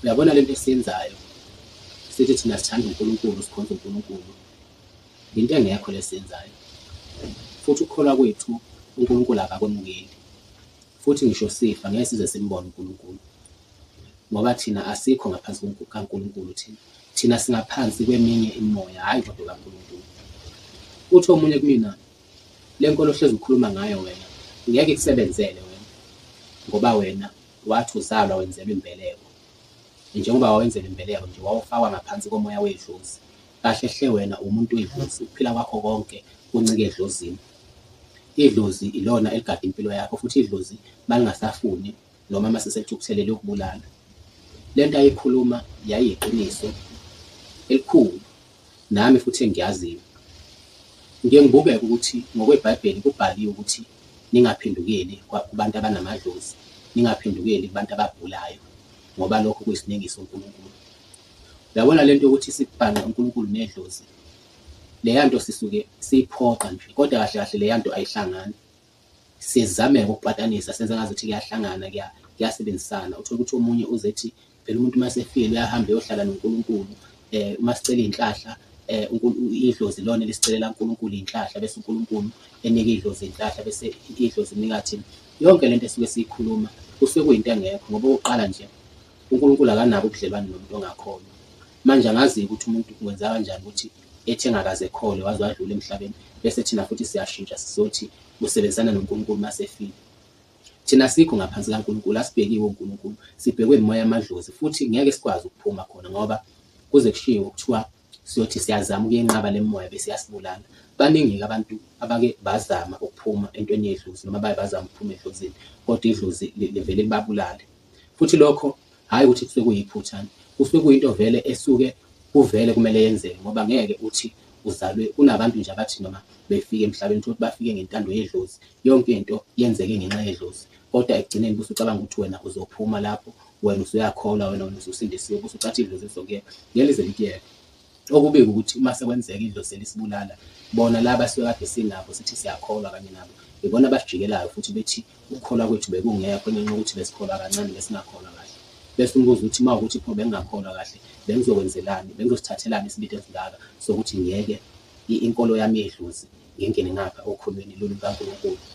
Uyabona lento esiyenzayo, sithi thina sithanda uNkulunkulu, sikhonza uNkulunkulu, into engekho lesiyenzayo. Futhi ukukholwa kwethu uNkulunkulu akakwemukeli. Futhi ngisho sifa ngeke size simbone uNkulunkulu, ngoba thina asikho ngaphansi kaNkulunkulu thina. Thina singaphansi kweminye imimoya, hhayi kodwa kaNkulunkulu. Uthi omunye kumina, le nkolo ohlezi ukhuluma ngayo wena ngeke ikusebenzele wena, ngoba wena wathi uzalwa wenzelwa imbeleko. Njengoba wawenzelwa imbeleko nje wawufakwa ngaphansi komoya wedlozi. Kahle hle wena umuntu wedlozi, ukuphila kwakho konke kuncike edlozini. Idlozi ilona eligada impilo yakho, futhi idlozi malingasafuni noma mase selithukuthele liyokubulala. Lento ayikhuluma yayiyiqiniso elikhulu, nami futhi engiyaziyo. Ngiye ngibukeke ukuthi ngokweBhayibheli kubhaliwe ukuthi ningaphendukeli kubantu abanamadlozi, ningaphendukeli kubantu ababhulayo, ngoba lokho kuyisinengiso uNkulunkulu. Uyabona lento yokuthi sibhanqe uNkulunkulu nedlozi, leya nto sisuke siyiphoqa nje, kodwa kahle kahle leya nto ayihlangani. Sizame ukupatanisa, senze ngazuthi kuyahlangana, kuyasebenzisana. Uthole ukuthi omunye uzethi phela umuntu uma esefile uyahamba eyohlala noNkulunkulu, uma sicela iy'nhlahla, idlozi ilona elisicelela uNkulunkulu iy'nhlahla, bese uNkulunkulu enika idlozi iy'nhlahla, bese idlozi linika thina. Yonke lento esuke siyikhuluma kusuke kuyinto engekho, ngoba okokuqala nje uNkulunkulu akanabo ubudlelwane nomuntu ongakholwa. Manje angazi ukuthi umuntu kwenza kanjani ukuthi ethi engakaze ekholwe waze wadlula emhlabeni, bese thina futhi siyashintsha sizothi usebenzisana noNkulunkulu uma esefile. Thina asikho ngaphansi kaNkulunkulu, asibhekiwe uNkulunkulu, sibhekwe imimoya yamadlozi, futhi ngeke sikwazi ukuphuma khona, ngoba kuze kushiwo kuthiwa siyothi siyazama ukuyenqaba le moya bese iyasibulala. Baningi-ke abantu abake bazama ukuphuma entweni yedlozi noma baye bazama ukuphuma edlozini, kodwa idlozi livele libabulale. Futhi lokho hhayi ukuthi kusuke kuyiphutha, kusuke kuyinto vele esuke kuvele kumele yenzeke, ngoba ngeke uthi uzalwe. Kunabantu nje abathi noma befike emhlabeni uthole ukuthi bafike ngentando yedlozi, yonke into yenzeke ngenxa yedlozi, kodwa ekugcineni busucabanga ukuthi wena uzophuma lapho, wena usuyakholwa, wena ususindisiwe, busucathi idlozi lizokuyeka. Ngeke lize likuyeke. Okubi ukuthi uma sekwenzeka idlozi selisibulala, bona laba esuke kade sinabo sithi siyakholwa kanye nabo, ibona abasijikelayo futhi bethi ukukholwa kwethu bekungekho ngenxa yokuthi besikholwa kancane, besingakholwa kahle. Bese umbuzo uthi uma ukuthi pho bengingakholwa kahle, bengizokwenzelani, bengizosithathelani isibindi esingaka sokuthi ngiyeke inkolo yami yedlozi ngingene ngapha okholweni lolu lukaNkulunkulu.